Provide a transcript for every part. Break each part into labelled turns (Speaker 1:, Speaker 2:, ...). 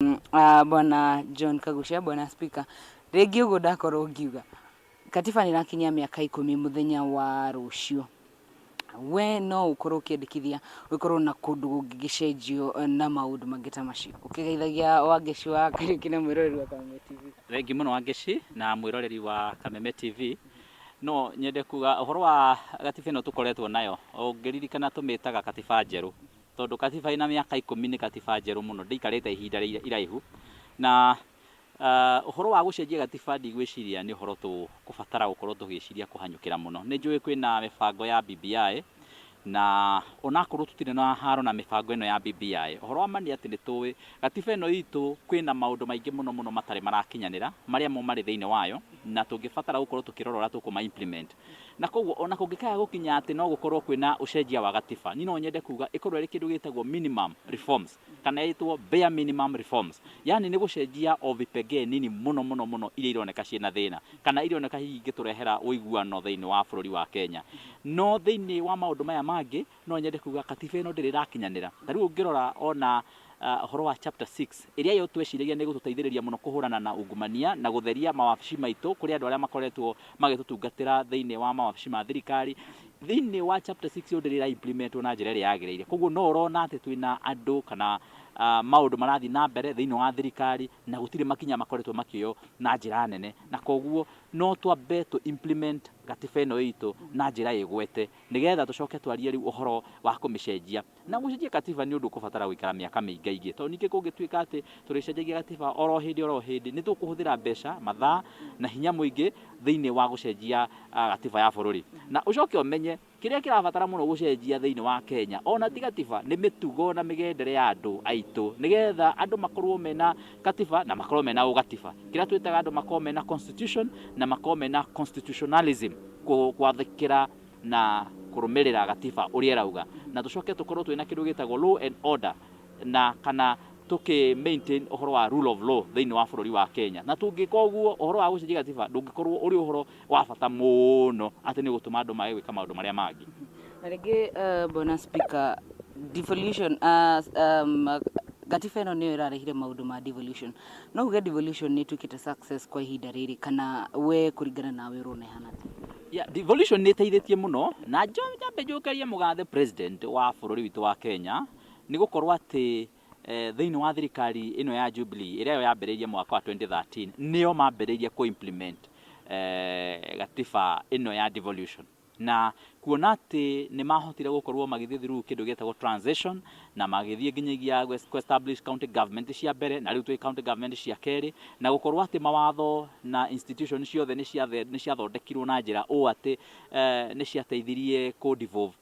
Speaker 1: Bwana John Kaguchia, bwana Speaker, rĩngĩ ũguo ndakorwo ngiuga katiba nĩ ĩrakinyia mĩaka 10 mũthenya wa rũciũ. We no ũkorwo ũkĩendekithia gũkorwo na kũndũ kũngĩgĩcenjio na maũndũ mangĩ ta macio, ũkĩgeithagia Wangeci wa Kariũki na mwĩroreri wa Kameme TV.
Speaker 2: Thengi mũno, Wangeci na mwĩroreri wa Kameme TV. No nyende kuga ũhoro wa gatiba ĩno tũkoretwo nayo, ũngĩririkana tũmĩtaga katiba njerũ, tondũ katiba ĩna mĩaka 10 nĩ katiba njerũ mũno, ndĩikarĩte ihinda iraihu. Na ũhoro wa gũcenjia gatiba ndigwĩciria nĩ ũhoro tũkũbatara gũkorwo tũgĩciria kũhanyũkĩra mũno. Nĩ njũĩ kwĩna mĩbango ya BBI, na onakorwo tũtirĩ na haro na mĩbango ĩno ya BBI, ũhoro wa ma nĩ atĩ nĩ tũĩ gatiba ĩno itũ kwĩna maũndũ maingĩ mũno mũno matarĩ marakinyanĩra marĩa mo marĩ thĩinĩ wayo, na tũngĩbatara gũkorwo tũkĩrora ũrĩa tũkũma implement. Na koguo ona kũngĩkaga gũkinya atĩ no gũkorwo kwĩna ũcenjia wa gatiba, niĩ no nyende kuga ĩkorwo ĩrĩ kĩndũ gĩtagwo minimum reforms kana ĩtwo bare minimum reforms, yani nĩ gũcenjia o vipengee nini mũno mũno mũno iria ironeka ciĩna thĩna kana ironeka hihi ingĩtũrehera ũiguano thĩinĩ wa bũrũri wa Kenya. No thĩinĩ wa maũndũ maya mangĩ, no nyende kuga katiba ĩno ndĩrĩ ĩrakinyanĩra. Ta rĩu ũngĩrora ona ũhoro wa chapter 6 ĩrĩa yo tweciragia nĩ gũtũteithĩrĩria mũno kũhũrana na ungumania na gũtheria mawabici maitũ kũrĩ andũ arĩa makoretwo magĩtũtungatĩra thĩinĩ wa mawabici ma thirikari, thĩinĩ wa chapter 6 yo ndĩrĩ ĩra implementwo na njĩra ĩrĩa yagĩrĩire. Koguo no ũrona atĩ twĩna andũ kana maũndũ marathiĩ na mbere thĩinĩ wa thirikari na gũtirĩ makinya makoretwo makĩoywo na njĩra nene, na koguo no twambe tũ implement gatiba ĩno itũ na njĩra ĩgwete, nĩgetha tũcoke twarie rĩu ũhoro wa kũmĩcenjia. Na gũcenjia katiba nĩ ũndũ ũkũbatara gũikara mĩaka mĩingaingĩ, tondũ ningĩ kũngĩtuĩka atĩ tũrĩcenjagia gatiba oro hĩndĩ oro hĩndĩ, nĩ tũkũhũthĩra mbeca, mathaa na hinya mũingĩ thĩinĩ wa gũcenjia gatiba ya bũrũri. Na ũcoke ũmenye kĩrĩa kĩrabatara mũno gũcenjia thĩinĩ wa Kenya ona ti gatiba, nĩ mĩtugo na mĩgendere ya andũ aitũ, nĩgetha andũ makorwo mena katiba na makorwo mena ũgatiba, kĩrĩa twĩtaga andũ makorwo mena constitution na makorwo mena constitutionalism, gwathĩkĩra na kũrũmĩrĩra gatiba ũrĩa ĩrauga, na tũcoke tũkorwo twĩna kĩndũ gĩtagwo law and order na kana tũkĩ maintain ũhoro wa rule of law thĩinĩ wa bũrũri wa Kenya. Na tũngĩka ũguo, ũhoro wa gũcenjia gatiba ndũngĩkorwo ũrĩ ũhoro wa bata mũno atĩ nĩ gũtũma andũ mage gwĩka maũndũ marĩa mangĩ.
Speaker 1: Na rĩngĩ, bwana Speaker, devolution, gatiba ĩno nĩyo ĩrarehire maũndũ ma devolution. No uge devolution nĩ ĩtuĩkĩte success kwa ihinda rĩrĩ, kana we kũringana nawe ũrona ĩhana atĩa?
Speaker 2: Yeah, devolution nĩ ĩteithĩtie mũno, na njambe njũkerie mũgathe president wa bũrũri witũ wa Kenya nĩ gũkorwo atĩ thĩinĩ wa thirikari ĩno ya Jubilee ĩrĩa yo yambĩrĩirie mwaka wa 2013, nĩo mambĩrĩirie kũ implement gatiba ĩno ya devolution, na kuona atĩ nĩ mahotire gũkorwo magĩthiĩ through kĩndũ gĩtagwo transition na magĩthiĩ nginyagia kũ establish county government cia mbere, na rĩu twĩ county government cia kerĩ, na gũkorwo atĩ mawatho na institution ciothe nĩ ciathondekirwo na njĩra ũũ atĩ nĩ ciateithirie kũ devolve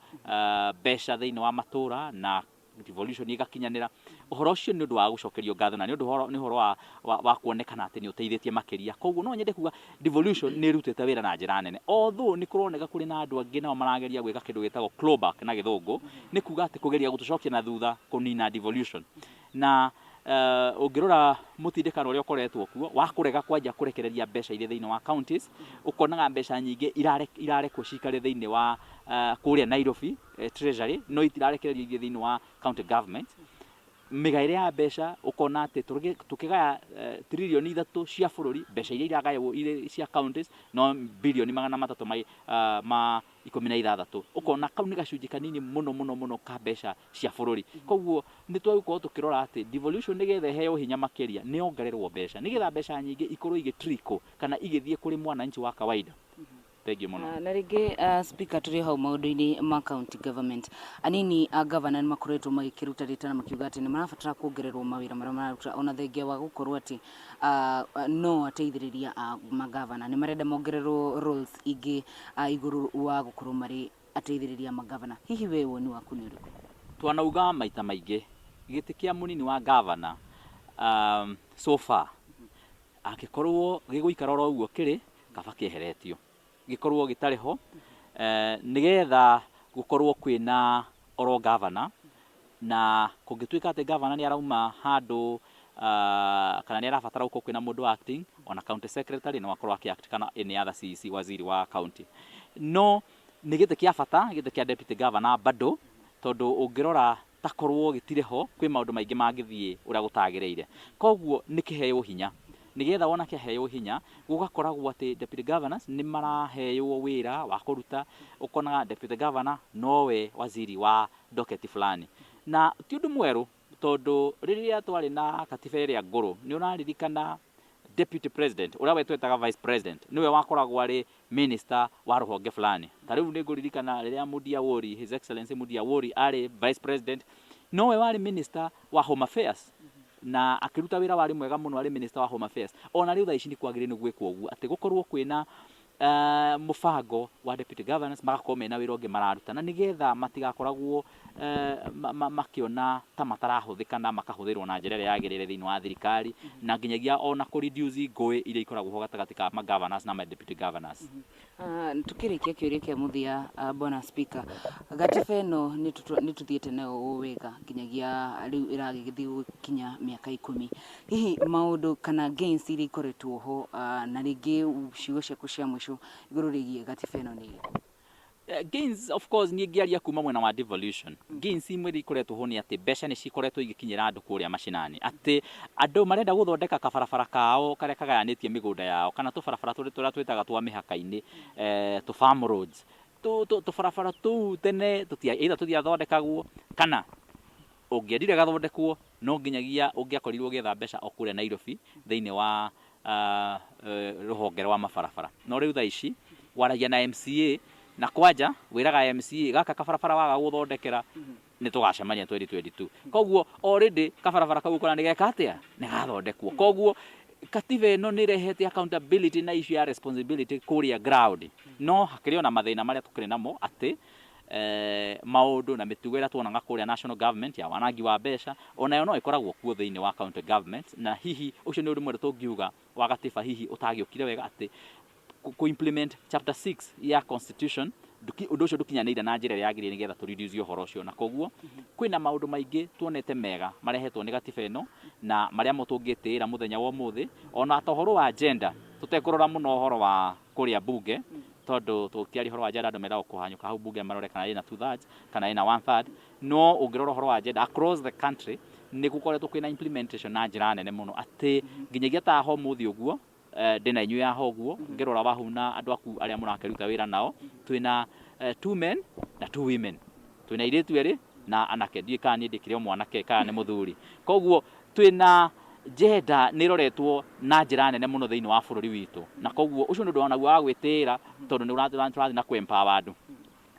Speaker 2: mbeca thĩinĩ wa matũra na devolution igakinyanĩra. Ũhoro ũcio nĩ ũndũ wa gũcokerio ngatho na nĩ ũndũ nĩ ũhoro wa kuonekana atĩ nĩ ũteithĩtie makĩria. Koguo no nyende kuga devolution nĩ ĩrutĩte wĩra na njĩra nene, although nĩ kũroneka kũrĩ na andũ angĩ nao marageria gwĩka kĩndũ gĩtagwo clawback na gĩthũngũ, nĩ kuga atĩ kũgeria gũtũcokia na thutha kũnina devolution. Na ũngĩrora mũtindĩkano ũrĩa ũkoretwo kuo wa kũrega kwanja kũrekereria mbeca iria thĩinĩ wa counties, ũkonaga mbeca nyingĩ irarekwo cikare thĩinĩ wa kũrĩa Nairobi treasury, no itirarekererio ithiĩ thĩinĩ wa county government. Mĩgaĩre ya mbeca, ũkona atĩ tũkĩgaya 3 trillion cia bũrũri, mbeca iria iragaywo irĩ cia counties no 316 billion ũkona kau nĩ gacunjĩ kanini mũno mũno mũno ka mbeca cia bũrũri. Koguo nĩ twagĩkorwo tũkĩrora atĩ devolution, nĩgetha ĩheo hinya makĩria, nĩ yongererwo mbeca, nĩgetha mbeca nyingĩ ikorwo igĩ trickle kana igĩthiĩ kũrĩ mwananchi wa kawaida. Thengiũ mũno.
Speaker 1: Na rĩngĩ, Speaker, tũrĩ hau maũndũ-inĩ ma county government, anini a governor nĩ makoretwo magĩkĩruta rĩtana makiuga atĩ nĩ marabatara kuongererwo mawĩra marĩa mararuta, ona thengia wa gũkorwo atĩ no ateithĩrĩria a magavana, nĩ marenda mongererwo roles ingĩ igũrũ wa gũkorwo marĩ ateithĩrĩria magavana. Hihi we woni waku nĩ ũrĩkũ?
Speaker 2: Twanauga maita maingĩ, gĩtĩ kĩa mũnini wa gavana so far angĩkorwo gĩgũikara oro ũguo kĩrĩ, kaba kĩeheretio, gĩkorwo gĩtarĩ ho, nĩgetha gũkorwo kwĩna oro gavana. Na kũngĩtuĩka atĩ gavana nĩ arauma handũ kana nĩ arabatara gũkorwo kwĩna mũndũ acting, ona county secretary no akorwo akĩ act kana any other CEC, waziri wa county. No nĩ gĩtĩ kĩa bata, gĩtĩ kĩa deputy governor bado, tondũ ũngĩrora takorwo gĩtirĩ ho kwĩ maũndũ maingĩ mangĩthiĩ ũrĩa gũtagĩrĩire. Koguo nĩ kĩheo hinya, nigetha wona kĩheo hinya gũgakoragwo atĩ deputy governors nĩ maraheo wĩra wa kũruta. Ũkonaga deputy governor nowe waziri wa docket fulani, na ti ũndũ mwerũ tondũ rĩrĩa twarĩ na katiba ĩrĩa ngũrũ nĩ ũraririkana deputy president ũrĩa we twetaga vice president nĩwe wakoragwo arĩ minister wa rũhonge fulani. Ta rĩu nĩ ngũririkana rĩrĩa Mudia Wori, His Excellency Mudia Wori arĩ vice president, nowe warĩ minister wa home affairs na akĩruta wĩra warĩ mwega mũno arĩ minister wa home affairs. Ona rĩu thaa ici nĩ kwagĩrĩire nĩ gwĩkwo ũguo atĩ gũkorwo kwĩna mũbango wa deputy governors magakorwo mena wĩra ũngĩ mararuta, na nĩgetha matigakoragwo makĩona ta matarahũthĩka na makahũthĩrwo na njĩra ĩrĩa yagĩrĩire thĩinĩ wa thirikari, na nginyagia ona kũ reduce ngũĩ iria ikoragwo ho gatagatĩ ka ma governors na ma deputy governors.
Speaker 1: Tukĩrĩkia kĩũria kĩa mũthia, bwana speaker, gatiba ĩno nĩ tũthiĩte nayo ũũ wega nginyagia rĩu ĩragĩthiĩ gũkinya mĩaka 10. Hihi maũndũ kana gains iria ikoretwo ho, na rĩngĩ ciugo ciaku cia mũico igũrũ rĩgiĩ gatiba ĩno nĩ irĩkũ?
Speaker 2: Gains of course niĩ ngĩaria kuma mwena wa devolution, gains imwe iria ikoretwo ho nĩ atĩ mbeca nĩ cikoretwo igĩkinyĩra andũ kũrĩa macinani, atĩ andũ marenda gũthondeka kabarabara kao karĩa kagayanĩtie mĩgũnda yao, kana tũbarabara tũrĩa twĩtaga twa mĩhaka-inĩ, tũ farm roads, tũbarabara tũu tene either tũtiathondekagwo kana ũngĩendire gathondekwo no nginyagia ũngĩakorirwo ũgĩetha mbeca o kũrĩa Nairobi thĩinĩ wa rũhonge rwa mabarabara. No rĩu thaa ici waragia na MCA na kwanja wĩraga MCA gaka kabarabara waga gũthondekera nĩ tũgacemania 2022. Koguo already kabarabara kau ũkona nĩ geka atĩa, nĩ gathondekwo. Koguo katiba ĩno nĩ ĩrehete accountability na issue ya responsibility kũrĩa ground. No hakĩrĩ ona mathĩna marĩa tũkĩrĩ namo atĩ maũndũ na mĩtugo ĩrĩa tuonaga kũrĩa national government ya wanangi wa mbeca onayo no ĩkoragwo kuo thĩinĩ wa county government, na hihi ũcio nĩ ũndũ ũmwe tũngiuga wa gatiba hihi ũtagĩũkire wega atĩ ku implement chapter 6 ya constitution ũndũ ũcio ndũkinyanĩire na njĩra ĩrĩa yagĩrĩire nĩgetha tũ reduce ũhoro ũcio. Na koguo kwĩna maũndũ maingĩ tuonete mega marehetwo nĩ gatiba ĩno na marĩa mo tũngĩtĩĩra mũthenya wa ũmũthĩ, ona ta ũhoro wa gender tũtekũrora mũno ũhoro wa kũrĩa bunge, tondũ tũkĩaria ũhoro wa gender andũ mendaga kũhanyũka hau bunge marore kana ĩna 2/3 kana ĩna 1/3. No ũngĩrora ũhoro wa gender across the country nĩ gũkoretwo kwĩna implementation na njĩra nene mũno atĩ nginyagia ta ho ũmũthĩ ũguo ndĩna inyuĩ haha ũguo ngĩrora Wahu na andũ aku arĩa mũrakĩruta wĩra nao, twĩna 2 men na 2 women, twĩna airĩtu erĩ na anake, ndiũĩ kana niĩ ndĩkĩrĩ o mwanake kana nĩ mũthuri. Koguo twĩna gender nĩ ĩroretwo na njĩra nene mũno thĩinĩ wa bũrũri witũ, na koguo ũcio nĩ ũndũ onaguo wa gwĩtĩĩra tondũ nĩ ũrathiĩ na kũ-empower andũ.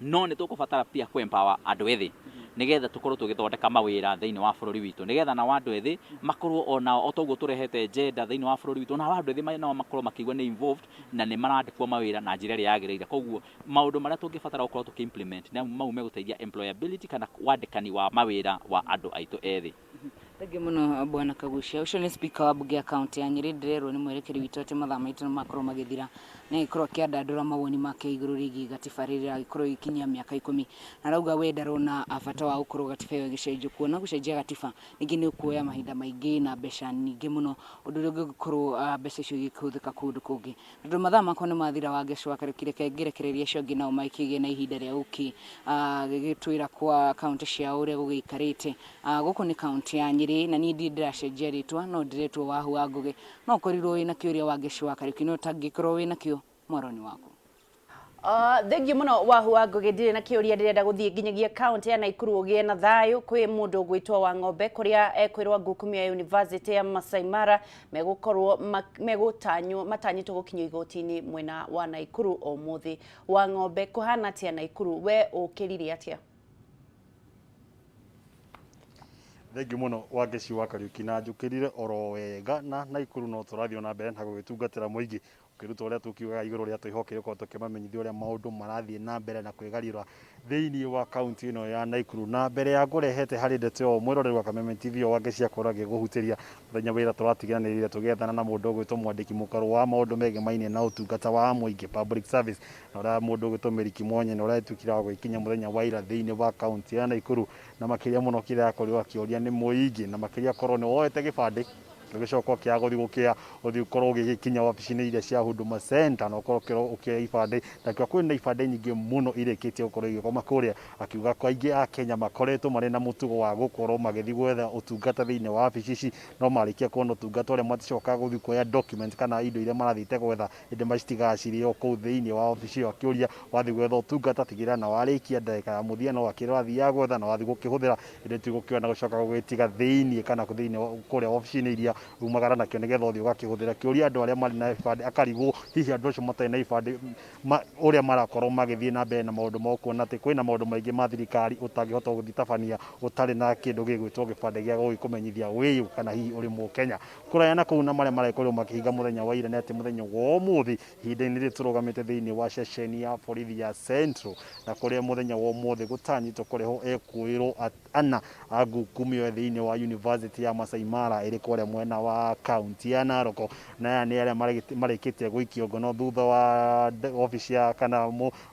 Speaker 2: No nĩ tũkũbatara pia kũ-empower andũ ethĩ nĩgetha tũkorwo tũgĩthondeka mawĩra thĩinĩ wa bũrũri witũ, nĩgetha nao andũ ethĩ makorwo onao o toguo tũrehete gender thĩinĩ wa bũrũri witũ, nao andũ ethĩ nao makorwo makĩigua nĩ involved na nĩ marandĩkwo mawĩra na njĩra ĩrĩa yagĩrĩire. Koguo maũndũ marĩa tũngĩbatara gũkorwo tũkĩ implement nĩ mau megũteithia employability kana wandĩkani wa mawĩra wa andũ aitũ ethĩ.
Speaker 1: Thengiũ mũno bwana Kaguchia. Ũcio nĩ speaker wa bunge ya kaunti ya Nyĩrĩ. Ndĩrerwo nĩ mwerekeri witũ atĩ mathaa maitũ nĩ makorwo magĩthira, na agĩkorwo akĩandandũra mawoni make igũrũ rĩgiĩ gatiba rĩrĩa agĩkorwo ĩgĩkinyia mĩaka 10, na arauga we ndarona bata wa gũkorwo gatiba ĩyo ĩgĩcenjio, kuona gũcenjia gatiba ningĩ nĩ ũkuoya mahinda maingĩ na mbeca nyingĩ mũno, ũndũ ũrĩa ũngĩkorwo mbeca icio igĩhũthĩka kũndũ kũngĩ. Tondũ mathaa makwa nĩ mathira, Wangeci wa Kariuki, reke ngĩrekererie acio angĩ nao makĩgĩe na ihinda rĩa gũkĩgĩtwĩra kwa kaunti ciao ũrĩa gũgĩikarĩte. Gũkũ nĩ kaunti ya Nyĩrĩ, na niĩ ndirĩ ndĩracenjia rĩtwa, no ndĩretwo Wahu wa Ngũgĩ. No ũkorirwo wĩna kĩũria Wangeci wa Kariuki, no ũtangĩkorwo wĩna kĩo mwaroni waku.
Speaker 3: Thengiũ mũno Wahu wa Ngũgĩ, ndirĩ na kĩũria, ndĩrenda gũthiĩ nginyagia kaunti ya Naikuru ũgĩe na thayũ. Kwĩ mũndũ ũgwĩtwo wa Ng'ombe kũrĩa ekwĩrwo Ngukumia University ya Masai Mara megũkorwo megũtanywo matanyĩtwo gũkinyio igoti-inĩ mwena wa Naikuru ũmũthĩ. Wa Ng'ombe, kũhana atĩa Naikuru? We ũkĩrire atĩa?
Speaker 4: Thengiũ mũno Wangeci wa Kariuki, na njũkĩrire oro wega na Naikuru no tũrathiĩ na mbere na gũgĩtungatĩra mũingĩ ũkĩruta ũrĩa tũkiugaga igũrũ rĩa twĩhokire gũkorwo tũkĩmamenyithia ũrĩa maũndũ marathiĩ na mbere na kwĩgariũra thĩinĩ wa kaunti ĩno ya Naikuru. Na mbere ya ngũrehete harĩ ndeto ĩyo mwĩroreri wa Kameme TV Wangeci akorwo agĩgũhutĩria mũthenya wĩra tũratiganĩrire tũgĩethana na mũndũ ũgwĩtwo mwandĩki mũkarũ wa maũndũ megemainie na ũtungata wa mũingĩ public service, na ũrĩa mũndũ ũgwĩtwo Mary Kimonye, na ũrĩa ĩtuĩkire wa gwĩkinya mũthenya wa ira thĩinĩ wa kaunti ya Naikuru, na makĩria mũno kĩrĩa akorirwo akĩũria nĩ mũingĩ, na makĩria korwo nĩ woete gĩbandĩ Ndũgĩcoka ũkĩaga gũthiĩ gũkĩa ũthiĩ ũkorwo ũgĩgĩkinya wabici-inĩ iria cia Huduma Center na ũkorwo ũkĩoya ibandĩ, na akiuga kwĩna ibandĩ nyingĩ mũno irĩkĩtie gũkorwo igĩkoma kũrĩa. Akiuga kaingĩ Akenya makoretwo marĩ na mũtugo wa gũkorwo magĩthiĩ gwetha ũtungata thĩinĩ wa wabici ici, no marĩkia kuona ũtungata ũrĩa maticokaga gũthiĩ kuoya document kana indo iria marathiĩte gwetha, ĩndĩ macitigaga cirĩ o kũu thĩinĩ wa wabici ĩyo. Akĩũria wathiĩ gwetha ũtungata tigĩrĩra na warĩkia ndagĩka ya mũthia no kĩrĩa ũrathiaga gwetha na wathiĩ gũkĩhũthĩra, ĩndĩ ti gũkĩoya na gũcoka gũgĩtiga thĩinĩ kana thĩinĩ kũrĩa wabici-inĩ iria umagara nakĩo nĩgetha ũthiĩ ũgakĩhũthĩra. Akĩũria andũ arĩa marĩ na ibandĩ, akarigwo hihi andũ acio matarĩ na ibandĩ ũrĩa marakorwo magĩthiĩ na mbere na maũndũ mao, kuona atĩ kwĩna maũndũ maingĩ ma thirikari ũtangĩhota gũthiĩ ũtarĩ na kĩndũ gĩgwĩtwo gĩbandĩ gĩa gũgĩkũmenyithia wĩyũ kana hihi ũrĩ Mũkenya. Kũraya na kũu na marĩa maragĩkorirwo makĩhinga mũthenya wa ira nĩ atĩ mũthenya wa ũmũthĩ ihinda-inĩ rĩrĩ tũrũgamĩte thĩinĩ wa ceceni ya borithi ya Central, na kũrĩa mũthenya wa ũmũthĩ gũtanyĩtwo kũrehwo ekũĩrwo ana a ngukumio thĩinĩ wa University ya Masai Mara ĩrĩ kũrĩa mwena wa kaunti ya Narok, na aya nĩ arĩa marĩkĩtie gũikio ngono thutha wa obici ya kana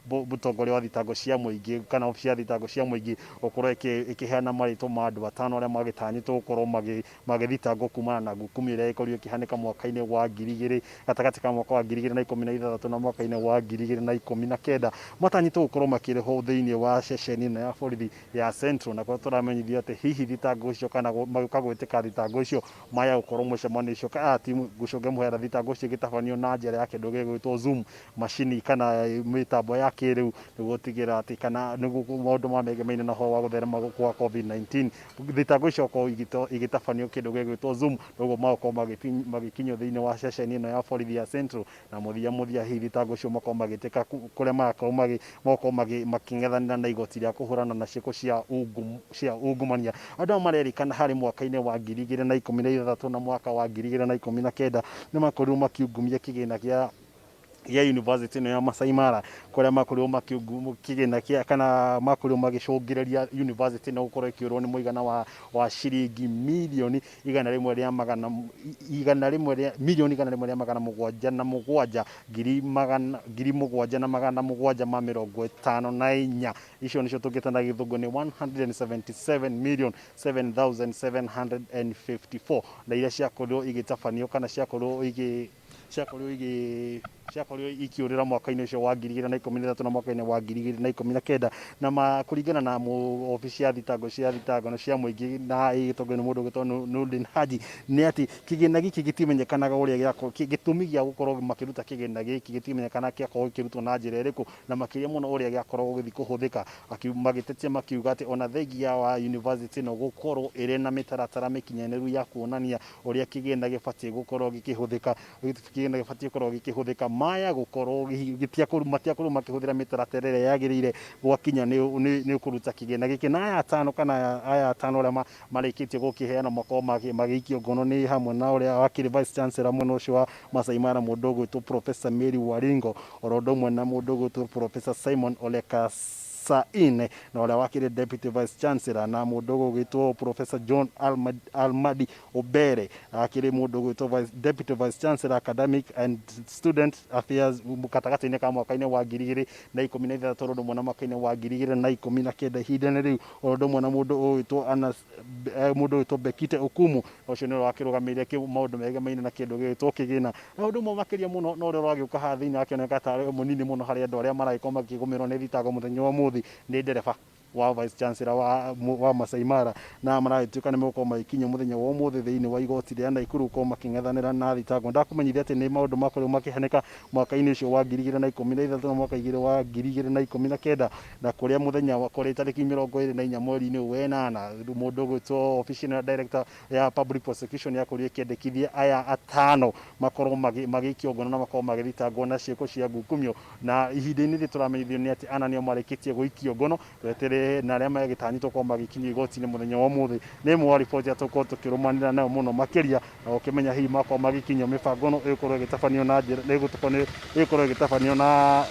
Speaker 4: mũtongoria wa thitango cia mũingĩ kana obici ya thitango cia mũingĩ gũkorwo ĩkĩheana marĩtwa ma andũ atano arĩa magĩtanyĩtwo gũkorwo magĩthitangwo kumana na ngukumio ĩrĩa ĩkorirwo ĩkĩhanĩka mwaka-inĩ wa 2000, gatagatĩ ka mwaka wa 2016 na mwaka-inĩ wa 2019. Matanyĩtwo gũkorwo makĩrehwo thĩinĩ wa ceceni ĩno ya borithi ya Central, na kũrĩa tũramenyithio atĩ hihi thitango icio kana magĩũka gwĩtĩka thitango icio maya gũkorwo mũcemanio ũcio ti gũcũnge mũhera thitango icio igĩtabanio na njĩra ya kĩndũ gĩgwĩtwo Zoom macini kana mĩtambo ya kĩrĩu, nĩguo gũtigĩrĩra atĩ kana nĩguo maũndũ mamegemeine na ũhoro wa gũtherema kwa COVID-19, thitango icio gũkorwo igĩtabanio kĩndũ gĩgwĩtwo Zoom, nĩguo magũkorwo magĩkinyio thĩinĩ wa ceceni ĩno ya borithi ya Central, na mũthia mũthia hihi thitango icio makorwo magĩtĩka kũrĩa magakorwo makĩng'ethanĩra na igoti rĩa kũhũrana na ciĩko cia ungumania. Andũ aya marerĩkana harĩ mwaka-inĩ wa 2016 na mwaka wa 2019 nĩ makorirwo makiungumia kĩgĩna gĩa university ĩno ya Masai Mara, kũrĩa makorirwo makiungumia kĩgĩna kĩa kana makorirwo magĩcũngĩrĩria university ĩno gũkorwo ĩkĩũrwo nĩ mũigana wa ciringi mirioni igana rĩmwe rĩa magana igana rĩmwe rĩa mirioni igana rĩmwe rĩa magana mũgwanja na mũgwanja ngiri magana ngiri mũgwanja na magana mũgwanja ma mĩrongo ĩtano na inya. Icio nĩcio tũngĩta na gĩthũngũ nĩ 177,754, na iria ciakorirwo igĩtabanio kana ciakorirwo igĩ ciakorirwo igĩ ciakorirwo ikiũrĩra mwaka-inĩ ũcio wa 2013 na mwaka-inĩ wa 2019, na kũringana na obici ya thitango cia thitango na cia mũingĩ na ĩgĩtongorio nĩ mũndũ ũgwĩtwo Nurdin Haji, nĩ atĩ kĩgĩna gĩkĩ gĩtimenyekanaga ũrĩa gĩtũmi gĩa gũkorwo makĩruta kĩgĩna gĩkĩ gĩtimenyekanaga kĩakorwo gĩkĩrutwo na njĩra ĩrĩkũ, na makĩria mũno ũrĩa gĩakoragwo gĩgĩthiĩ kũhũthĩka. Magĩtetia makiuga atĩ ona thengia wa university ĩno gũkorwo ĩrĩ na mĩtaratara mĩkinyanĩru ya kuonania ũrĩa kĩgĩna gĩbatiĩ gũkorwo gĩkĩhũthĩka, kĩgĩna gĩbatiĩ gũkorwo gĩkĩhũthĩka, maya gũkorwo matiakorwo makĩhũthĩra mĩtaratara ĩrĩa yagĩrĩire gwakinya nĩ kũruta kĩgĩna gĩkĩ. Na aya atano kana aya atano arĩa marĩkĩtie gũkĩheana makorwo magĩikio ngono nĩ hamwe na ũrĩa wakĩrĩ Vice Chancellor mwena ũcio wa Masai Mara mũndũ ũgwĩtwo Professor Mary Waringo, oro ũndũ ũmwe na mũndũ ũgwĩtwo Professor Simon Olekasaine, na ũrĩa wakĩrĩ Deputy Vice Chancellor, na mũndũ ũgwĩtwo Professor John Almadi Obere, akĩrĩ mũndũ ũgwĩtwo Deputy Vice Chancellor Academic and Student Affairs gatagatĩ-inĩ ka mwaka-inĩ wa 2016 ũndũ ũmwe na mwaka-inĩ wa 2019. Ihinda-inĩ rĩu oro ũndũ ũmwe na mũndũ ũgwĩtwo Anas mũndũ ũgwĩtwo Bekite Okumu, ũcio nĩwe wakĩrũgamĩrĩire maũndũ megemaine na kĩndũ gĩgwĩtwo kĩgĩna. Na ũndũ ũmwe makĩria mũno na ũrĩa ũragĩũka haha thĩinĩ akĩoneka tarĩ mũnini mũno harĩ andũ arĩa maragĩkorwo makĩgũmĩrwo nĩ thitango mũthenya wa ũmũthĩ nĩ ndereba wa Vice Chancellor wa Masai Mara, na maragĩtuĩka nĩ megũkorwo magĩkinyio mũthenya wa ũmũthĩ thĩinĩ wa igoti rĩa Naikuru gũkorwo makĩng'ethanĩra na thitango. Ndakũmenyithia atĩ nĩ maũndũ makorirwo makĩhanĩka mwaka-inĩ ũcio wa 2013 na mwaka wa 2019, na kũrĩa mũthenya wa kũrĩ tarĩki 24 mweri-inĩ wa ĩnana mũndũ ũgwĩtwo obici ya Director ya Public Prosecution yakorirwo ĩkĩendekithia aya atano makorwo magĩikio ngono na makorwo magĩthitangwo na ciĩko cia ngukumio. Na ihinda-inĩ rĩrĩ tũramenyithio nĩ atĩ ana nĩo marĩkĩtie gũikio ngono, twetere na arĩa magĩtanyĩtwo gũkorwo magĩkinyio igoti-inĩ mũthenya wa ũmũthĩ. Nĩ ĩmwe wa riboti ĩrĩa tũgũkorwo tũkĩrũmanĩra nayo mũno makĩria, na ũkĩmenya hihi makorwo magĩkinyio mĩbango ĩno ĩgũkorwo ĩgĩtabanio na njĩra ĩgũkorwo ĩgĩtabanio na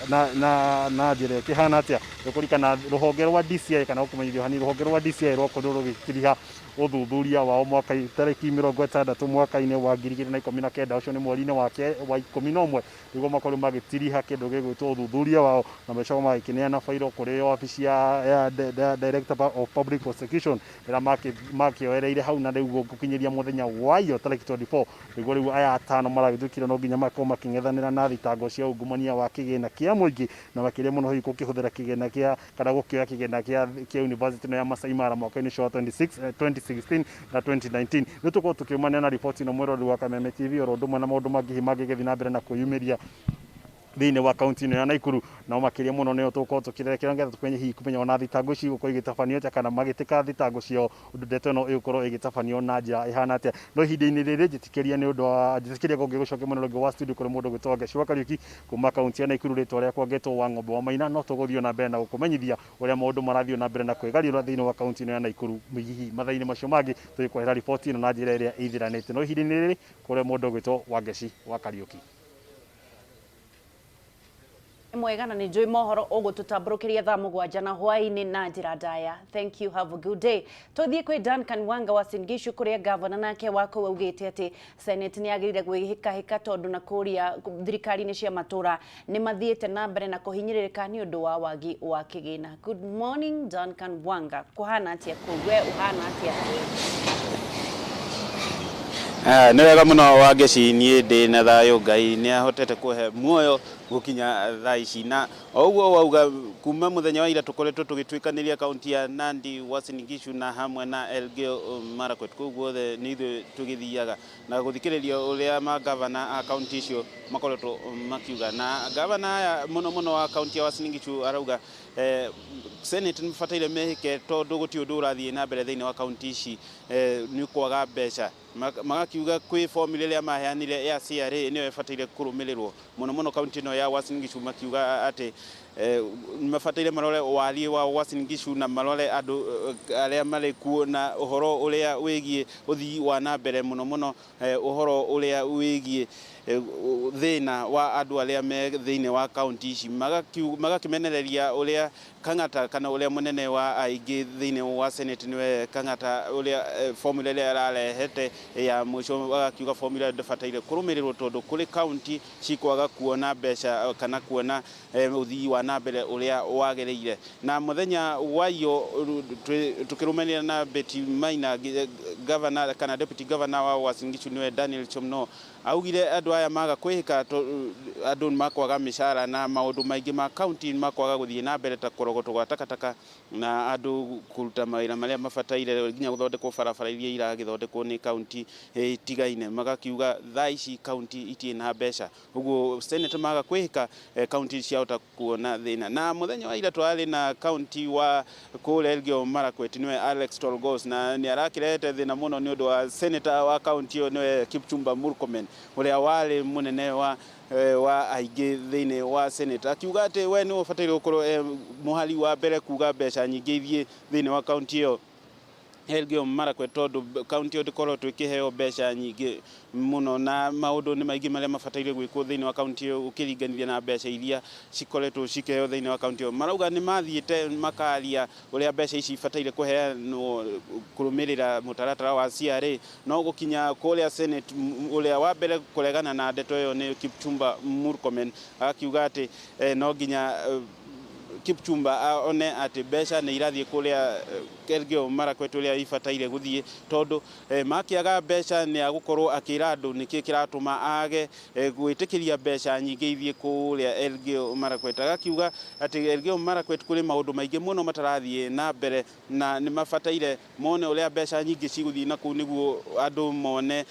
Speaker 4: njĩra ĩkĩhana atĩa. Nĩkũririkana rũhonge rwa DCI kana gũkũmenyithio hanini, rũhonge rwa DCI rwakorirwo rũgĩtiriha ũthuthuria wao mwaka tarĩki 60 mwaka-inĩ wa 2019 ũcio nĩ mweri-inĩ wake wa 11 nĩguo makorwo magĩtiriha kĩndũ gĩgwĩtwo ũthuthuria wao na macoka magĩkĩneana fairo kũrĩ wabici ya Director of Public Prosecution ĩrĩa makĩoereire hau na rĩu gũkinyĩria mũthenya wa iyo tarĩki 24 nĩguo rĩu aya atano maragĩtuĩkire no nginya makorwo makĩng'ethanĩra na thitango cia ungumania wa kĩgĩna kĩa mũingĩ na makĩria mũno hihi gũkĩhũthĩra kĩgĩna kĩa kana gũkĩoya kĩgĩna kĩa university ĩno ya Masai Mara mwaka-inĩ ũcio wa 2016 na 2019. Nĩ tũkorwo tũkĩũmania na riboti ĩno mwĩroreri wa Kameme TV oro ũndũ ũmwe na maũndũ mangĩ hihi mangĩgĩthiĩ na mbere na kwĩyumĩria thĩinĩ wa kaunti ĩno ya Nakuru na makĩria mũno nĩyo tũgũkorwo tũkĩrerekera nĩgetha tũmenye hihi kũmenya ona thitango ici igũkorwo igĩtabanio atĩa kana magĩtĩka thitango ciao ũndũ ndeto ĩno ĩgũkorwo ĩgĩtabanio na njĩra ĩhana atĩa. No ihinda-inĩ rĩrĩ njĩtĩkĩria nĩ ũndũ wa njĩtĩkĩria ngũgĩgũcokia mwena ũngĩ wa studio kũrĩ mũndũ ũgwĩtwo Wangechi wa Kariuki kuma kaunti ya Nakuru rĩtwa rĩakwa ngetwo wa Ng'ombe wa Maina no tũgũthiĩ na mbere na gũkũmenyithia ũrĩa maũndũ marathiĩ na mbere na kwĩgariũra thĩinĩ wa kaunti ĩno ya Nakuru hihi mathaa-inĩ macio mangĩ tũgĩkũhera riboti ĩno na njĩra ĩrĩa ĩithiranĩte. No ihinda-inĩ rĩrĩ kũrĩ mũndũ ũgwĩtwo Wangechi wa Kariuki.
Speaker 3: Mwega na nĩ njũĩ mohoro ũgũtũtambũrũkĩria thaa 7 na hwaĩ-inĩ na njĩra ndaya. Thank you, have a good day. Tũthiĩ kwĩ Duncan Wanga wa Uasin Gishu kũrĩa gavana nake wa kũu augĩte atĩ Senate nĩ yagĩrĩire gwĩhĩkahĩka tondũ na kũrĩa thirikari-inĩ cia matũra nĩ mathiĩte na mbere na kũhinyĩrĩrĩka nĩ ũndũ wa wagi wa kĩgĩna. Good morning Duncan Wanga, kũhana atĩa kũu? We ũhana atĩa?
Speaker 5: Nĩ wega mũno Wangechi, niĩ ndĩ na thayũ, Ngai nĩ ahotete kũhe muoyo gũkinya thaa ici na o ũguo wauga kuma mũthenya wa ira tũkoretwo tũgĩtuĩkanĩria kaunti ya Nandi, Uasin Gishu na hamwe na Elgeyo Marakwet kũu guothe nĩ ithuĩ tũgĩthiaga na gũthikĩrĩria ũrĩa magavana a kaunti icio makoretwo makiuga. Na gavana aya mũno mũno wa kaunti ya Uasin Gishu arauga Senate nĩ mabataire mehĩke tondũ gũtirĩ ũndũ ũrathiĩ na mbere thĩinĩ wa kaunti ici nĩ kwaga mbeca. Magakiuga kwĩ formula ĩrĩa maheanire ya CRA nĩyo ĩbataire kũrũmĩrĩrwo mũno mũno kaunti ĩno ya Uasin Gishu makiuga atĩ mabataire marore wariĩ wa Uasin Gishu na marore andũ arĩa marĩ kuo na ũhoro ũrĩa wĩgiĩ ũthii wa na mbere mũno mũno ũhoro ũrĩa wĩgiĩ thĩna wa andũ arĩa me thĩinĩ wa kaunti ici. Magakĩmenereria ũrĩa Kang'ata kana ũrĩa mũnene wa aingĩ thĩinĩ wa Senate nĩwe Kang'ata ũrĩa formula ĩrĩa ararehete ya mũico agakiuga formula ndĩbataire kũrũmĩrĩrwo tondũ kũrĩ kaunti cikwaga kuona mbeca kana kuona ũthii wa na mbere ũrĩa wagĩrĩire. Na mũthenya wa iyo tũkĩrũmanĩra na Betty Maina, governor kana deputy governor wa Uasin Gishu nĩwe Daniel Chomno augire andũ aya maga kwĩhĩka andũ makwaga mĩcara na maũndũ maingĩ ma kaunti makwaga gũthiĩ na mbere ta kũrogotwo gwa takataka na andũ kũruta mawĩra marĩa mabataire nginya gũthondekwo barabara iria iragĩthondekwo nĩ kaunti itigaine. Magakiuga thaa ici kaunti itirĩ na mbeca ũguo Senate maga kwĩhĩka kaunti ciahota kuona thĩna. Na mũthenya wa ira twarĩ na kaunti wa kũrĩa Elgeyo Marakwet nĩwe Alex Tolgos na nĩ arakĩrehete thĩna mũno nĩ ũndũ wa senator wa kaunti ĩyo nĩwe Kipchumba Murkomen ũrĩa warĩ mũnene wa aingĩ thĩinĩ wa Senate akiuga atĩ we nĩwe ũbataire gũkorwo mũhari wa mbere kuga mbeca nyingĩ ithiĩ thĩinĩ wa kaunti ĩyo Elgeyo Marakwet tondũ kaunti ĩyo ndĩkoretwo ĩkĩheo mbeca nyingĩ mũno na maũndũ nĩ maingĩ marĩa mabataire gwĩkwo thĩinĩ wa kaunti ĩyo ũkĩringithania na mbeca iria cikoretwo cikĩheo thĩinĩ wa kaunti ĩyo. Marauga nĩ mathiĩte makaria ũrĩa mbeca ici ibataire kũheanwo kũrũmĩrĩra mũtaratara wa CRA no gũkinya kũrĩa Senate ũrĩa wa mbere kũregana na ndeto ĩyo nĩ Kipchumba Murkomen akiuga atĩ no nginya Kipchumba one atĩ mbeca nĩ irathiĩ kũrĩa Elgeyo Marakwet ũrĩa ibataire gũthiĩ tondũ makĩaga mbeca nĩ agũkorwo akĩra andũ nĩkĩ kĩratũma age gwĩtĩkĩria mbeca nyingĩ ithiĩ kũrĩa Elgeyo Marakwet. Agakiuga atĩ Elgeyo Marakwet kũrĩ maũndũ maingĩ mũno matarathiĩ na mbere na nĩ mabataire mone ũrĩa mbeca nyingĩ cigũthiĩ na kũu nĩguo andũ mone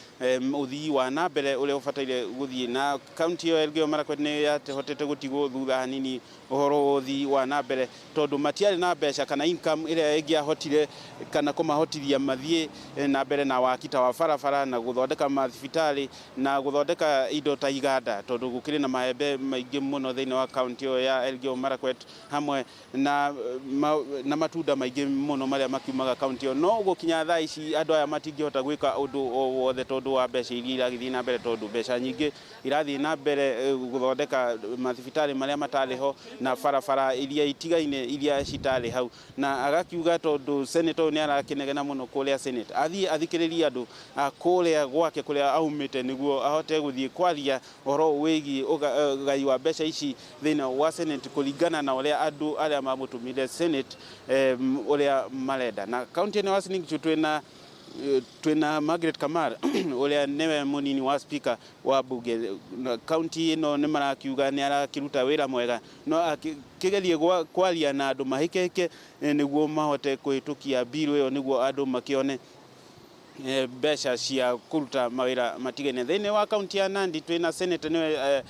Speaker 5: ũthii wa na mbere ũrĩa ũbataire gũthiĩ. Na kaunti ĩyo Elgeyo Marakwet nĩ yahotete gũtigwo thutha hanini ũhoro wa ũthii wa na mbere tondũ matiarĩ na mbeca kana income ĩrĩa ĩngĩahotire kana kũmahotithia mathiĩ na mbere na waki ta wa barabara na gũthondeka mathibitarĩ na gũthondeka indo ta iganda tondũ gũkĩrĩ na maembe maingĩ mũno thĩinĩ wa kaunti ĩyo ya Elgeyo Marakwet hamwe na matunda maingĩ mũno marĩa makiumaga kaunti ĩyo. No gũkinya thaa ici andũ aya matingĩhota gwĩka ũndũ o wothe tondũ wa mbeca iria iragĩthiĩ na mbere tondũ mbeca nyingĩ irathiĩ na mbere gũthondeka mathibitarĩ marĩa matarĩ ho na barabara iria itigaine iria citarĩ hau. Na agakiuga tondũ senator ũyũ nĩ arakinegena mũno kũrĩa Senate, athiĩ athikĩrĩrie andũ kũrĩa gwake kũrĩa aumĩte nĩguo ahote gũthiĩ kwaria ũhoro wĩgiĩ ũgai wa mbeca ici thĩinĩ wa Senate kũringana na ũrĩa andũ arĩa mamũtũmire Senate ũrĩa marenda. Na kaunti ĩno ya Uasin Gishu twĩna Margaret Kamar ũrĩa nĩwe mũnini wa speaker wa bunge. Kaunti ĩno nĩ marakiuga nĩ arakĩruta wĩra mwega, no akĩgerie kwaria na andũ mahĩkehĩke nĩguo mahote kũhĩtũkia bill ĩyo nĩguo andũ makĩone mbeca cia kũruta mawĩra matigane. Thĩinĩ wa kaunti ya Nandi twĩna senator nĩwe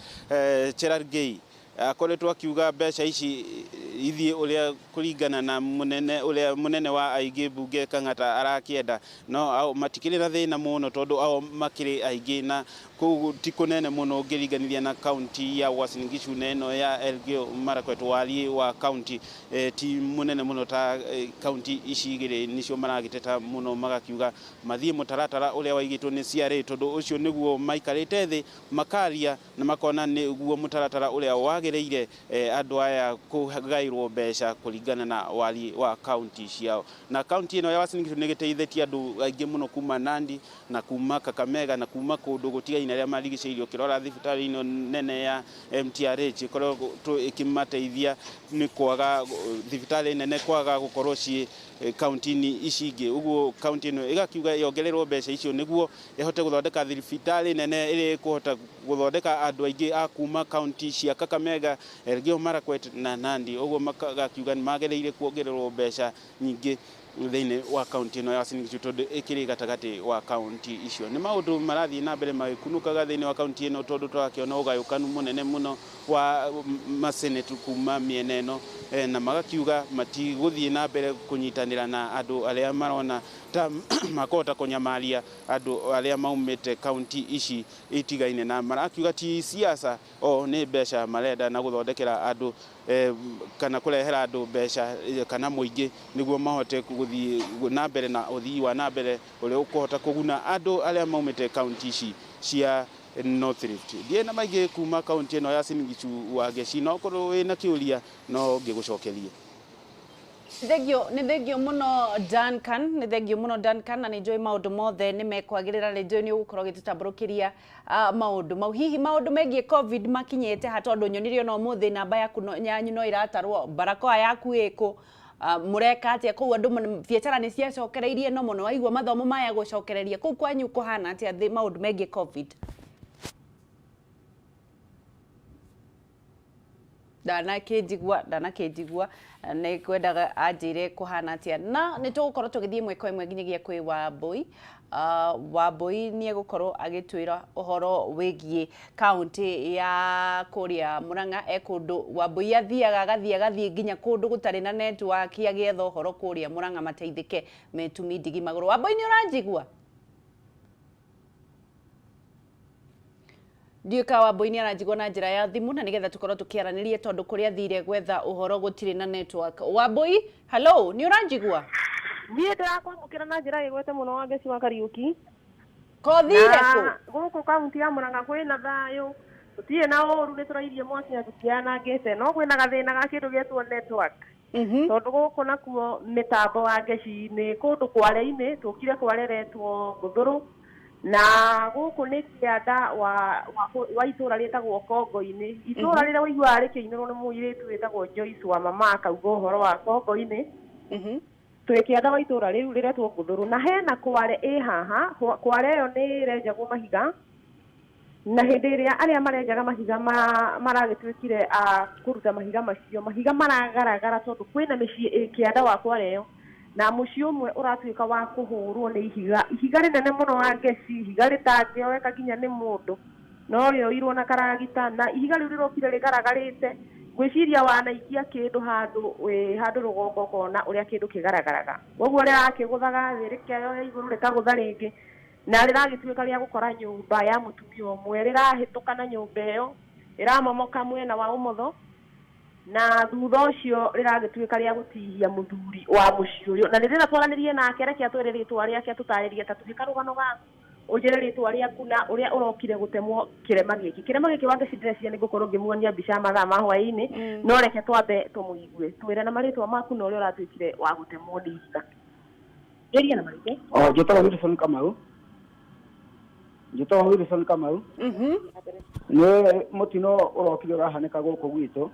Speaker 5: Cherargei, akoretwo akiuga mbeca ici ithiĩ ũrĩa kũringana na mũnene ũrĩa mũnene wa aingĩ mbunge Kang'ata arakĩenda, no matikĩrĩ na thĩna mũno tondũ ao makĩrĩ aingĩ na kũu ti kũnene mũno ũngĩringanithia na kaunti ya Uasin Gishu na ĩno ya Elgeyo Marakwet. Wariĩ wa kaunti ti mũnene mũno ta kaunti ici igĩrĩ nicio maragĩteta mũno, magakiuga mathiĩ mũtaratara ũrĩa waigĩtwo nĩ CRA tondũ ũcio nĩguo maikarĩte thĩ makaria na makona nĩguo mũtaratara ũrĩa wagĩrĩire andũ aya kũgaĩrwo mbeca kũringana na wariĩ wa kaunti ciao. Na kaunti ĩno ya Uasin Gishu nĩ ĩgĩteithĩtie andũ aingĩ mũno kuma Nandi na kuma Kakamega na kuma kũndũ gũtigaine arĩa marigicĩirio. Ũkĩrora thibitarĩ ĩno nene ya MTRH ĩkoretwo ĩkĩmateithia nĩ kwaga thibitarĩ nene kwaga gũkorwo ciĩ kaunti-inĩ ici ingĩ. Ũguo kaunti ĩno ĩgakiuga yongererwo mbeca icio nĩguo ĩhote gũthondeka thibitarĩ nene ĩrĩa ĩkũhota gũthondeka andũ aingĩ a kuma kaunti cia Kakamega, Elgeyo Marakwet na Nandi. Ũguo magakiuga nĩ magĩrĩire kuongererwo mbeca nyingĩ thĩinĩ wa kaunti ĩno ya Uasin Gishu tondũ ĩkĩrĩ gatagatĩ wa kaunti icio. Nĩ maũndũ marathiĩ na mbere magĩkunũkaga thĩinĩ wa kaunti ĩno tondũ tũrakĩona ũgayũkanu mũnene mũno wa masenate kuma mĩena ĩno, na magakiuga matigũthiĩ na mbere kũnyitanĩra na andũ arĩa marona ta makũhota kũnyamaria andũ arĩa maumĩte kaunti ici itigaine, na marakiuga ti siasa o nĩ mbeca marenda na gũthondekera andũ kana kũrehera andũ mbeca kana mũingĩ nĩguo mahote gũthiĩ na mbere na ũthii wa na mbere ũrĩa ũkũhota kũguna andũ arĩa maumĩte kaunti ici cia North Rift. Ndiĩ na maingĩ kuma kaunti ĩno ya Uasin Gishu wa Ngeci, no korwo wĩna kĩũria no ngĩgũcokerie.
Speaker 3: Thengio, nĩ thengio mũno Duncan, nĩ thengio mũno Duncan, na nĩ njũĩ maũndũ mothe nĩ mekwagĩrĩra, nĩ njũĩ nĩ ũgũkorwo ũgĩtũtambũrũkĩria maũndũ mau. Hihi maũndũ megiĩ COVID makinyĩte ha? Tondũ nyonire ona ũmũthĩ namba yaku yanyu no ĩratarwo, barakoa yaku ĩkũ, mũreka atĩa kũu? Andũ biacara nĩ ciacokereirie no mũno, waigua mathomo maya gũcokereria kũu kwanyu kũhana atĩa maũndũ megiĩ COVID? Ndanakĩnjigua nĩ ngwendaga anjĩre kũhana atĩa, na nĩ tũgũkorwo tũgĩthiĩ ĩmwe kwa ĩmwe nginyagia kwĩ Wambui. Wambui nĩ egũkorwo agĩtwĩra ũhoro wĩgiĩ kaunti ya kũrĩa Murang'a. E kũndũ Wambui athiaga agathiĩ agathiĩ nginya kũndũ gũtarĩ na network agĩetha ũhoro kũrĩa Murang'a mateithĩke metumi ndigi magũrũ. Wambui, nĩ ũranjigua? Ndiũĩ ka Wambui nĩ aranjigua na njĩra ya thimũ, na nĩgetha tũkorwo tũkĩaranĩria tondũ kũrĩa athire gwetha ũhoro gũtirĩ na network. Wambui, hello, nĩ ũranjigua?
Speaker 6: Niĩ ndĩrakwamũkĩra na njĩra ĩgwete mũno, Wangeci wa Kariũki.
Speaker 3: Kothire kũ?
Speaker 6: Gũkũ kaunti ya Murang'a kwĩna thayũ, tũtirĩ na ũru, nĩ tũrairie mwaki na tũtianangĩte, no kwĩna gathĩna ga kĩndũ gĩetwo network, tondũ gũkũ nakuo mĩtambo, Wangeci, nĩ kũndũ kware-inĩ tũkire kwareretwo Ngũthũrũ, na gũkũ nĩ kĩanda wa itũra rĩtagwo Kongo-inĩ, itũra rĩrĩa ũiguaga rĩkĩinĩrwo nĩ mũirĩtu wĩtagwo Joyce wa mama akauga ũhoro wa Kongo-inĩ. Twĩ kĩanda wa itũra rĩu rĩretwo Ngũthũrũ, na hena kware ĩ haha. Kware ĩyo nĩ ĩrenjagwo mahiga, na hĩndĩ ĩrĩa arĩa marenjaga mahiga maragĩtuĩkire a kũruta mahiga macio, mahiga maragaragara tondũ kwĩna mĩciĩ ĩ kĩanda wa kware ĩyo, na mũciĩ ũmwe ũratuĩka wa kũhũrwo nĩ ihiga, ihiga rĩnene mũno, wa ngeci, ihiga rĩtangĩoeka nginya nĩ mũndũ, no rĩoirwo na karagita, na ihiga rĩu rĩrokire rĩgaragarĩte. Ngwĩciria wanaikia kĩndũ handũ wĩ handũ rũgongo ũkona ũrĩa kĩndũ kĩgaragaraga, koguo rĩrakĩgũthaga thĩ, rĩkeyoya igũrũ, rĩkagũtha rĩngĩ, na rĩragĩtuĩka rĩa gũkora nyũmba ya mũtumia ũmwe, rĩrahĩtũka na nyũmba ĩyo ĩramomoka mwena wa ũmotho, na thutha ũcio rĩragĩtuĩka rĩa gũtihia mũthuri wa mũciĩ ũyũ. Na rĩrĩa twaranĩrie nake, reke atwĩre rĩtwa rĩake, atũtarĩrie ta tũhe karũgano gaku. Ũnjĩre rĩtwa rĩaku na ũrĩa ũrokire gũtemwo kĩrema gĩkĩ. Kĩrema gĩkĩ, Wangeci, ndĩreciria nĩ ngũkorwo ngĩmuonia mbica ya mathaa ma hwaĩ-inĩ, no reke twambe tũmũigue. Twĩre na marĩtwa maku na ũrĩa ũratuĩkire wa gũtemwo nĩ ihiga. Geria na marĩtwa.
Speaker 7: O, njĩtagwo Wilson Kamau. Njĩtagwo Wilson Kamau. Nĩ mũtino ũrokire ũrahanĩka gũkũ gwitũ.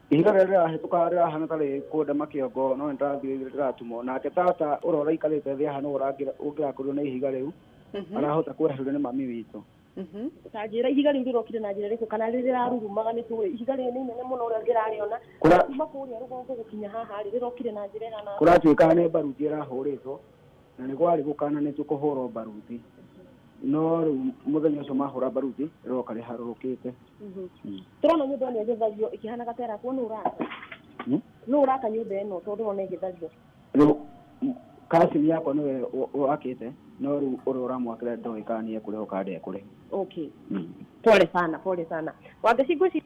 Speaker 7: Ihiga rĩrĩa rĩrahĩtũka rĩrahana tarĩ kũndema kĩongo, no nĩndĩrathiĩ rĩratumwo. Nake tata ũrĩa ũraikarĩte thĩ haha nĩwe ũngĩrakorirwo nĩ ihiga rĩu, arahota kweherio nĩ mami witũ.
Speaker 6: Ta njĩra, ihiga rĩu rĩrokire na njĩra ĩrĩkũ, kana rĩrarurumaga? Nĩ tũĩ ihiga rĩrĩ nĩ inene mũno ũrĩa ndĩrarĩona kuma kũrĩa rũgongo gũkinya haha rĩ, rĩrokire na njĩra ĩhana atĩa?
Speaker 7: Kũratuĩka nĩ mbaruti ĩrahũrĩtwo, na nĩ kwarĩ gũkananĩtio kũhũrwo mbaruti, no rĩu mũthenya ũcio mahũra mbaruti rĩroka rĩharũrũkĩte.
Speaker 6: Tũrona nyũmba ĩno ĩgĩthario ĩkĩhanaga ta ĩrakwo. Nũ ũraka? Nũ ũraka nyũmba ĩno, tondũ ũrona ĩgĩthario?
Speaker 7: Rĩu cousin yakwa nĩwe wakĩte, no rĩu ũrĩa ũramwakĩra ndoĩ kana nĩ ekũrĩhwo kana ndekũrĩhwo.
Speaker 6: Okay, pole sana, pole sana, Wangeci. Ngwĩciria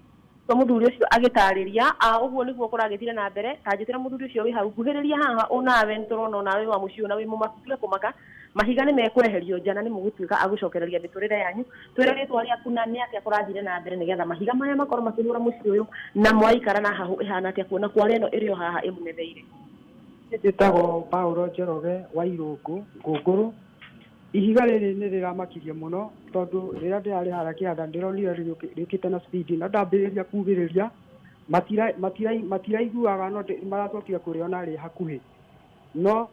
Speaker 6: mũthuri ũcio agĩtarĩria ũguo nĩguo kũragĩthire na mbere. Ta njĩtĩra mũthuri ũcio wĩ hau, nguhĩrĩria haha. Onawe nĩtũrona onawe wa mũciĩ na wĩ mũmaku. Tiga kũmaka, mahiga nĩ mekweherio nja na nĩ mũgũtuĩka agũcokereria mĩtũrĩre yanyu. Twĩre rĩtwa rĩaku na nĩ atĩa kũrathire na mbere nĩgetha mahiga maya makorwo makĩhũra mũciĩ ũyũ, na mwaikara na hahũ ĩhana atĩa kuona kware ĩno ĩrĩ o haha ĩmũng'etheire?
Speaker 8: Njĩtagwo Paulo Njoroge wa Irũngũ Ngũngũrũ. Ihiga rĩrĩ nĩ rĩramakirie mũno, tondũ rĩrĩa ndĩrarĩ harĩa kĩanda ndĩronire rĩũkĩte na speed, na ndambĩrĩria kugĩrĩria matiraiguaga, no maracokire kũrĩona rĩ hakuhĩ, no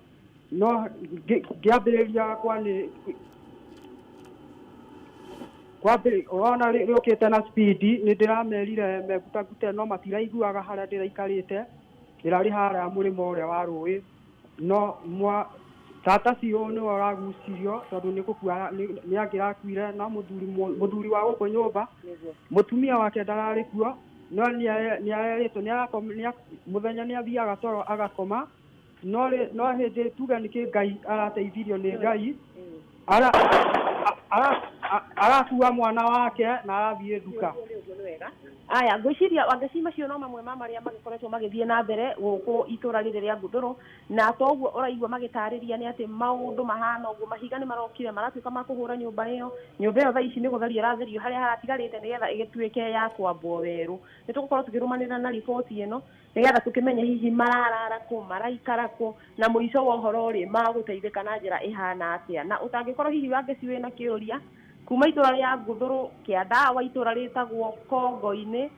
Speaker 8: ngĩambĩrĩria ũrona rĩũkĩte na speed. Nĩ ndĩramerire mengutangute, no matiraiguaga harĩa ndĩraikarĩte. Ndĩrarĩ harĩa mũrĩmo ũrĩa wa rũĩ, no mwa tata biũ nĩwe ũragucirio, tondũ nĩ gũkua nĩ angĩrakuire. Na mũthuri wa gũkũ nyũmba, mũtumia wake ndararĩ kuo, no nĩ arerĩtwo mũthenya nĩ athiaga toro agakoma, no hĩndĩ tuge nĩkĩ Ngai arateithirio nĩ Ngai arakua mwana wake na arathiĩ nduka.
Speaker 6: Aya, ngwĩciria, Wangeci, macio no mamwe ma marĩa magĩkoretwo magĩthiĩ na mbere gũkũ itũra rĩrĩ rĩa Ngũthũrũ, na toguo ũraigua magĩtarĩria nĩ atĩ maũndũ mahana ũguo. Mahiga nĩ marokire maratuĩka ma kũhũra nyũmba ĩyo. Nyũmba ĩyo thaa ici nĩ gũtherio ĩratherio harĩa haratigarĩte nĩgetha ĩgĩtuĩke ya kwambwo werũ. Nĩ tũgũkorwo tũkĩrũmanĩrĩra na riboti ĩno nĩgetha tũkĩmenye hihi mararara kũ, maraikara kũ, na mũico wa ũhoro rĩ, magũteithĩka na njĩra ĩhana atĩa. Na ũtangĩkorwo hihi, Wangeci, wĩna kĩũria kuma itũra rĩa Ngũthũrũ, kĩanda wa itũra rĩtagwo Kongo-inĩ,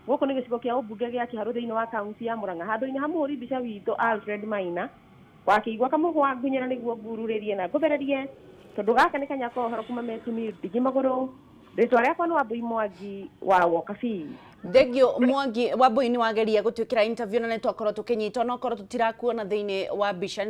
Speaker 6: gũkũ nĩ gĩcigo kĩa ũmbunge gĩa Kĩharũ thĩinĩ wa kaunti ya Murang'a, handũ-inĩ ha mũhũri mbica witũ Alfred Maina wakĩigua kamũgwa ngunyĩra nĩguo ngururĩrie na ngũthererie, tondũ gaka nĩ kanya ka ũhoro kuma Metuni ndigi magũrũ. Rĩtwa rĩakwa nĩ Wambui Mwangi wa Wokabi.
Speaker 3: Thengio Mwangi Wambui, nĩ wageria gũtwĩkĩra interview na nĩ twakorwo tũkĩnyitwo, no korwo tũtirakuona thĩinĩ wa mbica,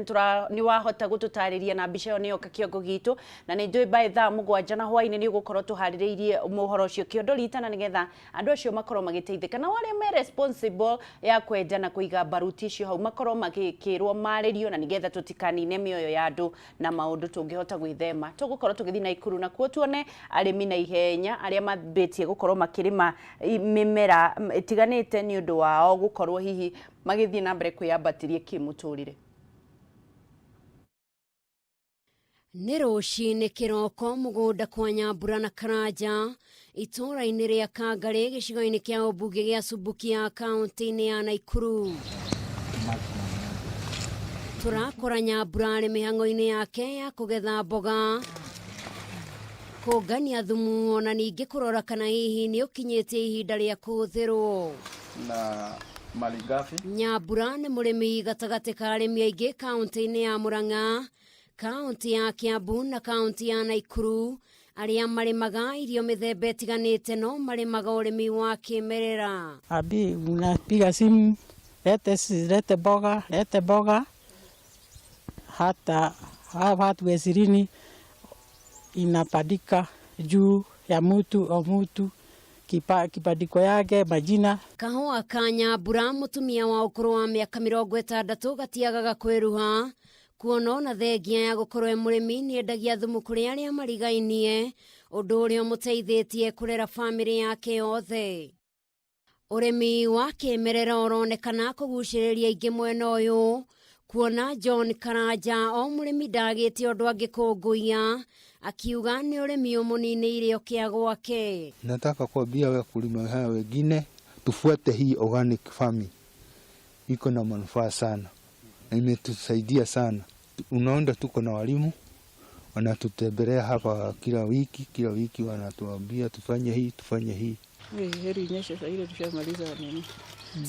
Speaker 3: nĩ wahota gũtũtarĩria na mbica ĩyo nĩyo kĩongo gitũ, na nĩ njũĩ by thaa 7 na hwaĩ-inĩ nĩ ũgũkorwo tũharĩrĩirie mohoro ũcio kĩondo ritana, nĩgetha andũ acio makorwo magĩteithĩka, na arĩa me responsible ya kwenja na kũiga baruti icio hau makorwo magĩkĩrwo marĩrio, na nĩgetha tũtikanine mĩoyo ya andũ na maũndũ tũngĩhota gwĩthema. Tũgũkorwo tũgĩthiĩ Naikuru nakuo tuone arĩmi na ihenya arĩa mambĩtie gũkorwo makĩrĩma mĩmera ĩtiganĩte nĩ ũndũ wao gũkorwo hihi magĩthiĩ na mbere kwĩyambatĩria kĩmũtũrĩre.
Speaker 9: Nĩ rũcinĩ kĩroko mũgũnda kwa Nyambura na Karanja itũũra-inĩ rĩa Kangarĩ, gĩcigo-inĩ kĩa ũmbunge gĩa Subukia, kaunti-inĩ ya Naikuru. Tũrakora Nyambura arĩ mĩhang'o-inĩ yake ya kũgetha mboga, kũngania thumu, ona ningĩ kũrora kana hihi nĩ ũkinyĩtie ihinda rĩa kũhũthĩrwo.
Speaker 10: Na malighafi.
Speaker 9: Nyambura nĩ mũrĩmi gatagatĩ ka arĩmi aingĩ kaunti-inĩ ya Murang'a, kaunti ya Kiambu na kaunti ya Naikuru arĩa marĩmaga irio mĩthemba ĩtiganĩte, no marĩmaga ũrĩmi wa kĩmerera.
Speaker 11: Abi, unapiga simu, lete, lete mboga, lete mboga, hata hawa watu 20 inapandika juu ya mtu o mtu kibandiko yake majina.
Speaker 9: Kahũa ka Nyambura, mũtumia wa ũkũrũ wa mĩaka 60, gatiagaga kwĩruha kuona ona thengia ya gũkorwo e mũrĩmi nĩ endagia thumu kũrĩ arĩa marigainie, ũndũ ũrĩa ũmũteithĩtie kũrera bamĩrĩ yake yothe. Ũrĩmi wa kĩmerera ũronekana kũgucĩrĩria aingĩ mwena ũyũ, Kuona John Karanja o mũrĩmi ndagĩte ũndũ angĩkũngũiya, akiuga nĩ ũrĩmi ũmũninĩire ũkĩa gwake.
Speaker 12: Nataka kuambia wakulima haya wengine tufuate hii organic farming, iko na manufaa sana na imetusaidia sana. Unaona tuko na walimu wanatutembelea hapa kila wiki, kila wiki wanatuambia tufanye hii, tufanye hii.
Speaker 13: Heri inyeshe saa ile tushamaliza nini.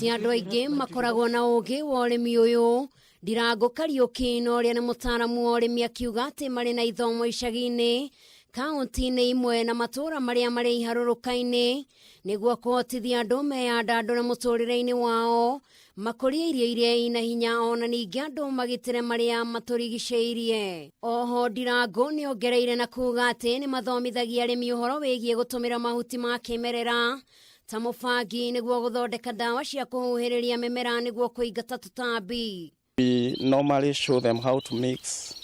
Speaker 9: Ti andũ aingĩ makoragwo na ũgĩ wa ũrĩmi ũyũ. Ndirango Kariũki na ũrĩa nĩ mũtaaramu wa ũrĩmi akiuga atĩ marĩ na ithomo icagi-inĩ, kaunti-inĩ imwe na matũũra marĩa marĩ iharũrũka-inĩ nĩguo kũhotithia andũ meyandandũre mũtũrĩre-inĩ wao, makũrie irio iria ina hinya ona ningĩ andũ magitĩre marĩa matũrigicĩirie. Oho Ndirango nĩ ongereire na kuga atĩ nĩ mathomithagia arĩmi ũhoro wĩgiĩ gũtũmĩra mahuti ma kĩmerera ta mũbangi nĩguo gũthondeka ndawa cia kũhuhĩrĩria mĩmera nĩguo kũingata tũtambi.
Speaker 10: We normally show them how to mix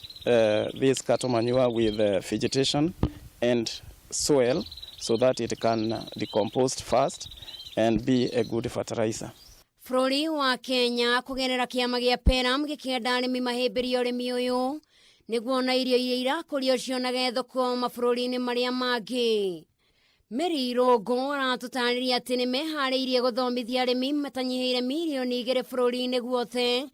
Speaker 10: this cattle manure with vegetation and soil so that it can decompose fast and be a good fertilizer.
Speaker 9: Bũrũri wa Kenya kũgerera kĩama gĩa PERAM gĩkĩenda arĩmi mahĩmbĩrie ũrĩmi ũyũ nĩguo ona irio iria irakũrio cionage thoko mabũrũri-inĩ marĩa mangĩ. Mary Irũngũ aratũtarĩria atĩ nĩ meharĩirie gũthomithia arĩmi matanyihĩire mirioni 2 bũrũri-inĩ guothe,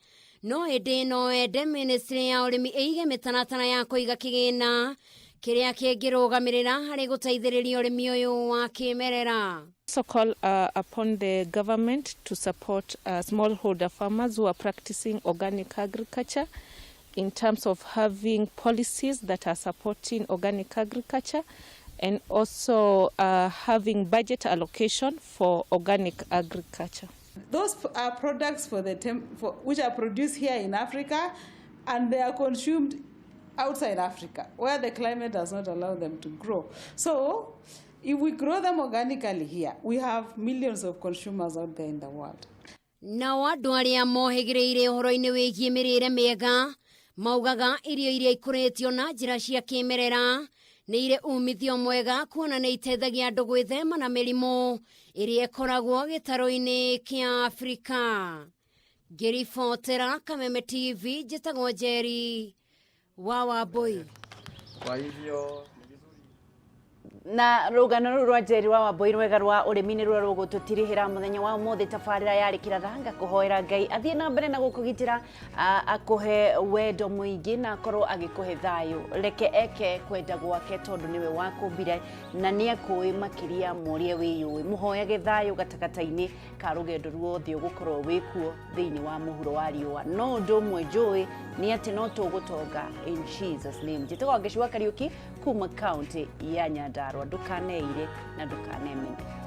Speaker 9: no ĩndĩ no ende ministry ya ũrĩmi ĩige mĩtaratara ya kũiga kĩgĩna kĩrĩa kĩngĩrũgamĩrĩra harĩ gũteithĩrĩria ũrĩmi ũyũ wa kĩmerera.
Speaker 14: Also call upon the government to support smallholder farmers who are practicing organic agriculture in terms of having policies that are supporting organic agriculture and also having budget allocation for organic agriculture.
Speaker 15: Those are products which are produced here in Africa, and they are consumed outside Africa, where the climate does not allow them to grow. So if we grow them organically here, we have millions of consumers out there in the world.
Speaker 9: Nao andũ arĩa mohĩgĩrĩire ũhoro-inĩ wĩgiĩ mĩrĩre mĩega maugaga irio iria ikũrĩtio na njĩra cia kĩmerera nĩ irĩ umithio mwega kuona nĩ iteithagia andũ gwĩthema na mĩrimũ ĩrĩa ĩkoragwo gĩtarũ-inĩ kĩa Afrika. Ngĩribotera Kameme TV, njĩtagwo Njeri wa Wambui.
Speaker 10: Kwa hivyo
Speaker 3: Na rũgano rũu rwa Njeri wa Wambui rwega rwa ũrĩmi nĩ ruo rũgũtũtirihĩra mũthenya wa ũmũthĩ. Tabarĩra yarĩ kĩrathanga kũhoera Ngai athiĩ na mbere na gũkũgitĩra, akũhe wendo mũingĩ na akorwo agĩkũhe thayũ. Reke eke kwenda gwake tondũ nĩwe wakũmbire na nĩ akũĩ makĩria ma ũrĩa wĩyũĩ. Mũhoyage thayũ gatagatĩ-inĩ ka rũgendo ruothe ũgũkorwo wĩkuo thĩinĩ wa mũhuro wa riũa. No ũndũ ũmwe njũĩ nĩ atĩ no tũgũtonga in Jesus name. Njĩtagwo Wangeci wa Kariũki kuma kaunti ya Nyandarua. Ndũkaneire na ndũkanemene.